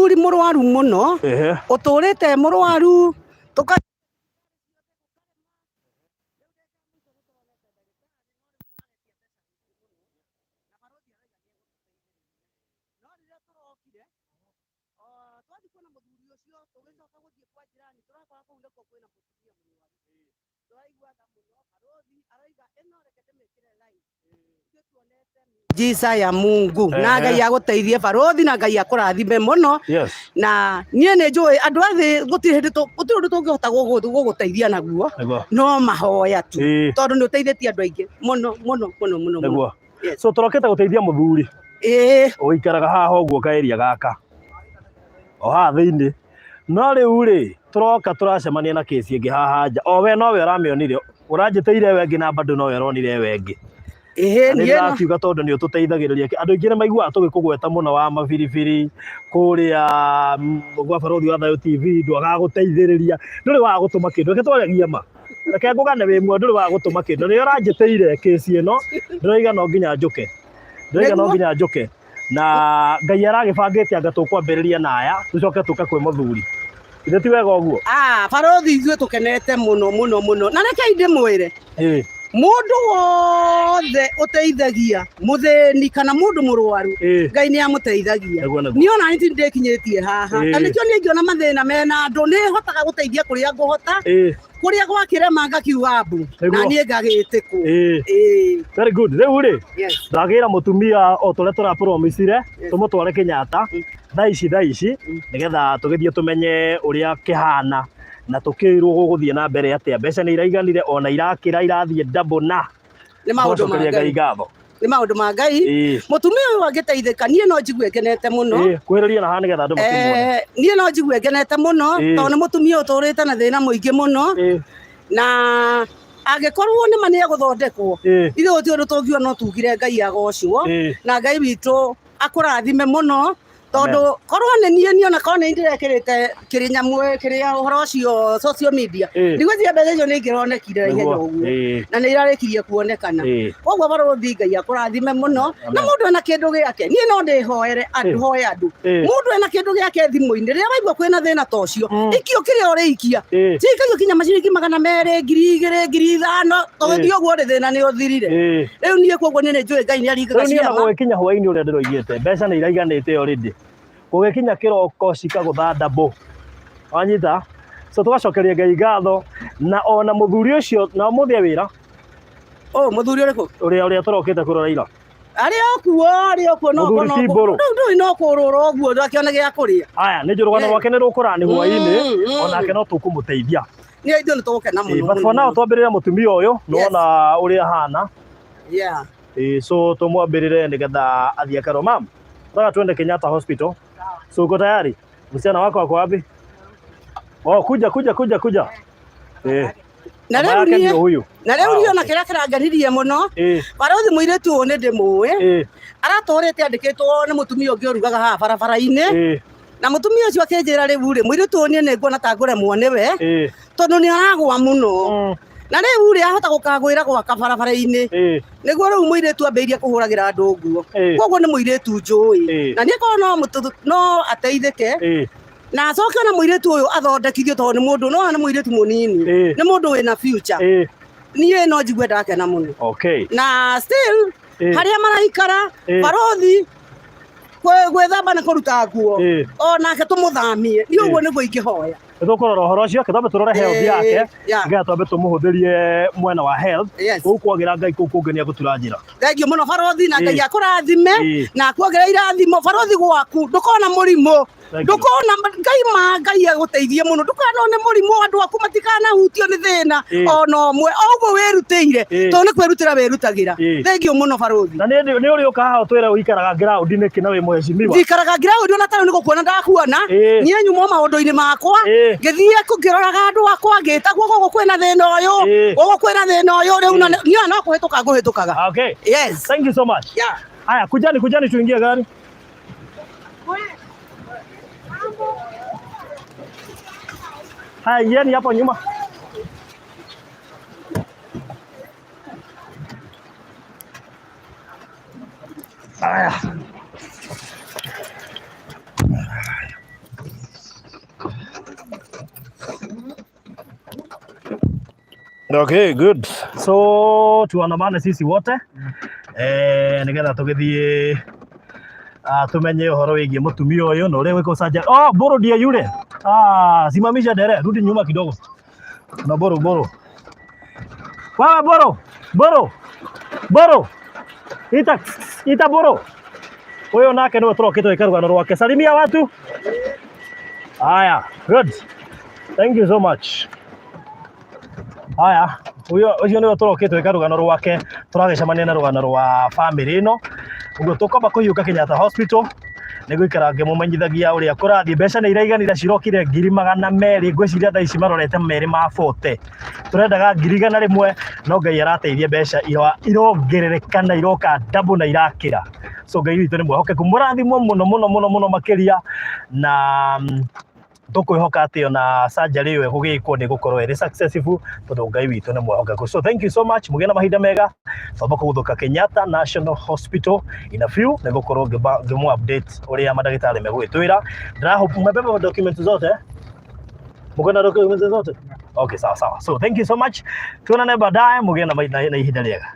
Mũthuri mũrwaru mũno, ũtũrĩte mũrwaru, tũka twathiĩ kuona mũthuri ũcio, tũgĩcoka gũthiĩ kwa jirani, tũrakora kũu nĩkuo kwĩna mũtumia mũrwaru. Tũraigua tha mũno, barũthi arauga ĩno reke ndĩmĩkĩre live. Ithuĩ tuonete miujiza ya Mungu na Ngai agũteithie barũthi na Ngai akũrathime mũno. Na niĩ nĩ njũĩ andũ a thĩ gũtirĩ hĩndĩ gũtirĩ ũndũ tũngĩhota gũgũteithia naguo no mahoya tu, tondũ nĩ ũteithĩtie andũ aingĩ mũno mũno mũno mũno mũno. Yes. So tũrokĩte gũteithia mũthuri ũikaraga haha ũguo kaĩria gaka o haha thĩinĩ. No rĩu rĩ, tũroka tũracemania na kĩci ĩngĩ haha nja, o we nowe ũramĩonire, ũranjĩtĩire ĩyo ĩngĩ na bado nowe ũronire ĩyo ĩngĩ. Ĩĩ. Na nĩ niĩ no ndĩrakiuga tondũ nĩ ũtũteithagĩrĩria. Andũ aingĩ nĩ maiguaga tũgĩkũgweta mũno wa mabiribiri kũrĩa gwa Barũthi wa Thayũ TV, ndwagaga gũteithĩrĩria, ndũrĩ waga gũtũma kĩndũ. Reke twaragie ma. Reke ngũgane wĩ muoyo, ndũrĩ waga gũtũma kĩndũ. Nĩyo ũranjĩtĩire kĩci ĩno, ndĩroiga no nginya njũke. Ndĩroiga no Nĩguo. nginya njũke. Na Ngai aragĩbangĩte anga tũkwambĩrĩria na aya, tũcoke tũke kwĩ mũthuri. Githĩ ti wega ũguo? Ah, barũthi, ithuĩ tũkenete mũno mũno mũno, na rekei ndĩmwĩre, mũndũ wothe ũteithagia mũthĩni kana mũndũ mũrwaru, Ngai nĩ amũteithagia. Nĩguo, nĩguo. Niĩ ona nĩ ndĩkinyĩtie haha, na nĩkĩo niĩ ingĩona mathĩna mena andũ, nĩ hotaga gũteithia kũrĩa ngũhota, kũrĩa gwakĩrema ngakiuga mbu, na niĩ ngagĩtĩkwo. Ĩĩ. Very good. Rĩu rĩ, ndagĩra mũtumia o tũrĩa tũrapromisire, tũmũtware Kenyatta thaa ici thaa ici, nĩgetha tũgĩthiĩ tũmenye ũrĩa kĩhana na tũkĩrwo gũgũthiĩ na mbere atĩa. Mbeca nĩ iraiganire ona irakĩra irathiĩ double na Nĩ maũndũ ma tũgacokeria Ngai Ngai. ngatho. Nĩ maũndũ ma Ngai. Mũtumia ũyũ angĩteithĩka, niĩ no njigue ngenete mũno. Kwĩrĩria na haha nĩgetha andũ makĩmuone. Niĩ no njigue ngenete mũno, tondũ nĩ mũtumia ũtũrĩte na thĩna mũingĩ mũno, na angĩkorwo nĩ ma nĩ egũthondekwo, ithuĩ gũtirĩ ũndũ tũngiuga no tugire Ngai agocwo, na Ngai witũ akũrathime mũno, tondũ korwo nĩ niĩ, niĩ ona korwo nĩ ndĩrekĩrĩte kĩrĩ nyamũ kĩrĩa ũhoro ũcio social media, ndigwĩciria mbeca icio nĩ ingĩronekire na ihenya ũguo, na nĩ irarĩkirie kuonekana. Koguo barũthi, Ngai akũrathime mũno. Na mũndũ ena kĩndũ gĩake, niĩ no ndĩhoere andũ, hoe andũ, mũndũ ena kĩndũ gĩake thimũ-inĩ, rĩrĩa waigua kwĩna thĩna ta ũcio, ikio kĩrĩa ũrĩikia, cikagio kinya maciringi 200, 2000, 5000, tũgĩthiĩ ũguo rĩ, thĩna nĩ ũthirire. Rĩu niĩ koguo niĩ nĩ njũĩ Ngai nĩ aringaga Rĩu niĩ ona ciama. gũgĩkinya hwainĩ ũrĩa ndĩroigĩte, mbeca nĩ iraiganĩte already. Gũgĩkinya kĩroko cikagũtha double. Wanyita? So tũgacokeria Ngai ngatho na ona mũthuri ũcio na ũmũthĩ e wĩra. Ũũ mũthuri ũrĩkũ? Ũrĩa tũrokĩte kũrora ira. Arĩ o kuo, arĩ o kuo, no Mũthuri no ti mbũrũ. Rĩu ndũĩ no kũrũra ũguo ndakĩone gĩa kũrĩa. Aya, nĩ njũĩ rũgano rwake nĩ rũkũra nĩ hwainĩ, onake no tũkũmũteithia. Nĩ ithuĩ nĩ tũgũkena mũno. But for now twambĩrĩre mũtumia ũyũ, nĩwona ũrĩa ahana. So tũmwambĩrĩre nĩgetha athiĩ akarwo. Mam, nataka tuende Kenyatta Hospital. So uko tayari? Msichana wako ako wapi? Oh, kuja kuja kuja kuja. Na Mama rĩu yake niĩ ndio huyu. Na rĩu Ah, niĩ ona okay. kĩrĩa kĩrangenirie mũno, barũthi, mũirĩtu ũyũ nĩ ndĩmũĩ, aratũrĩte andĩkĩtwo nĩ mũtumia ũngĩ ũrugaga haha barabara-inĩ, na mũtumia ũcio akĩnjĩra, rĩu rĩ, mũirĩtu ũyũ niĩ nĩ nguona ta ngũremwo nĩwe, tondũ nĩ aragwa mũno, na rĩu rĩ, ahota gũkagwĩra gwaka barabara-inĩ. Nĩguo rĩu mũirĩtu ambĩrĩirie kũhũragĩra andũ nguo. Koguo nĩ mũirĩtu njũĩ, na niĩ korwo no ateithĩke na acoke ona mũirĩtu ũyũ athondekithio, tondũ nĩ mũndũ no nĩ mũirĩtu mũnini, nĩ mũndũ wĩna future, niĩ no njigue ndakena mũno. Na still harĩa maraikara, barũthi, gwĩthamba nĩ kũruta nguo, onake tũmũthamie, niĩ ũguo nĩguo ingĩhoya. Nĩ tũkũrora ũhoro ũcio, twambe tũrore health yake, nĩgetha twambe tũmũhũthĩrie mwena wa health. Kũu kwagĩra Ngai, kũu kũngĩ nĩ egũtura njĩra. Thengiũ mũno barũthi, na Ngai akũrathime na akuongerere irathimo. Barũthi, gwaku ndũkona mũrimũ. Thank you. Ndũkona Ngai ma Ngai agũteithie mũno, ndũkanone mũrimũ, andũ aku matikanahutio nĩ thĩna ona ũmwe, o ũguo wĩrutĩire, tondũ nĩ kwĩrutĩra wĩrutagĩra. Thengiũ mũno barũthi. Na nĩ ũrĩ ũka haha ũtwĩre ũikaraga ground nĩkĩ na wĩ mũhecimiwa? Njikaraga ground, ona tarĩu nĩ gũkuona ndakuona. Niĩ nyuma o maũndũ-inĩ makwa, ngĩthiĩ ngĩroraga andũ akwa, ngĩtagwo gũkũ kwĩna thĩna ũyũ, gũkũ kwĩna thĩna ũyũ, rĩu niĩ ona no kũhĩtũka ngũhĩtũkaga. Okay. Yes. Thank you so much. Haya, kujani kujani tuingie gari. Haya, ingieni hapo nyuma. Haya. Okay, good. So tuandamane sisi wote nigetha tugithie tumenye uhoro wigie mutumia uyu na uria gwikwo surgery. Oh, Boro ndiye yule. Ah, simamisha dere, rudi nyuma kidogo. Na Boro Boro. Wewe Boro, Boro. Boro. Ita ita Boro. Uyu nake niwe turokite gwika rugano rwake. Salimia watu. Haya, good. Thank you so much. Haya, uyo ucio niwe turokite gwika rugano rwake, turagicemania na rugano rwa family ino. Uguo tukwamba kũhiũka Kenyatta Hospital nĩ gũikara ngĩmũmenyithagia ũrĩa kũrathiĩ. Mbeca nĩ iraiganire, cirokire 200,000, ngwĩciria thaa ici marorete merĩ ma 40. Tũrendaga 100,000, no Ngai arateithia, mbeca irongerereka na iroka double na irakĩra. So Ngai witũ nĩ mwĩhokeku, mũrathimwo mũno mũno mũno mũno makĩria, na tũkwĩhoka atĩ ona surgery ĩyo ĩgũgĩkwo nĩ ĩgũkorwo ĩrĩ successful tondũ Ngai witũ nĩ mwĩhokeku. So thank you so much, mũgĩe na mahinda mega. Twamba kũguthũka Kenyatta National Hospital in a few nĩ gũkorwo ngĩmũ update ũrĩa mandagĩtarĩ megũgĩtwĩra. Ndĩrahope mmebeba documents zote, mko na documents zote? Okay, sawa sawa. So thank you so much, tuonane baadaye, mũgĩe na ihinda rĩega.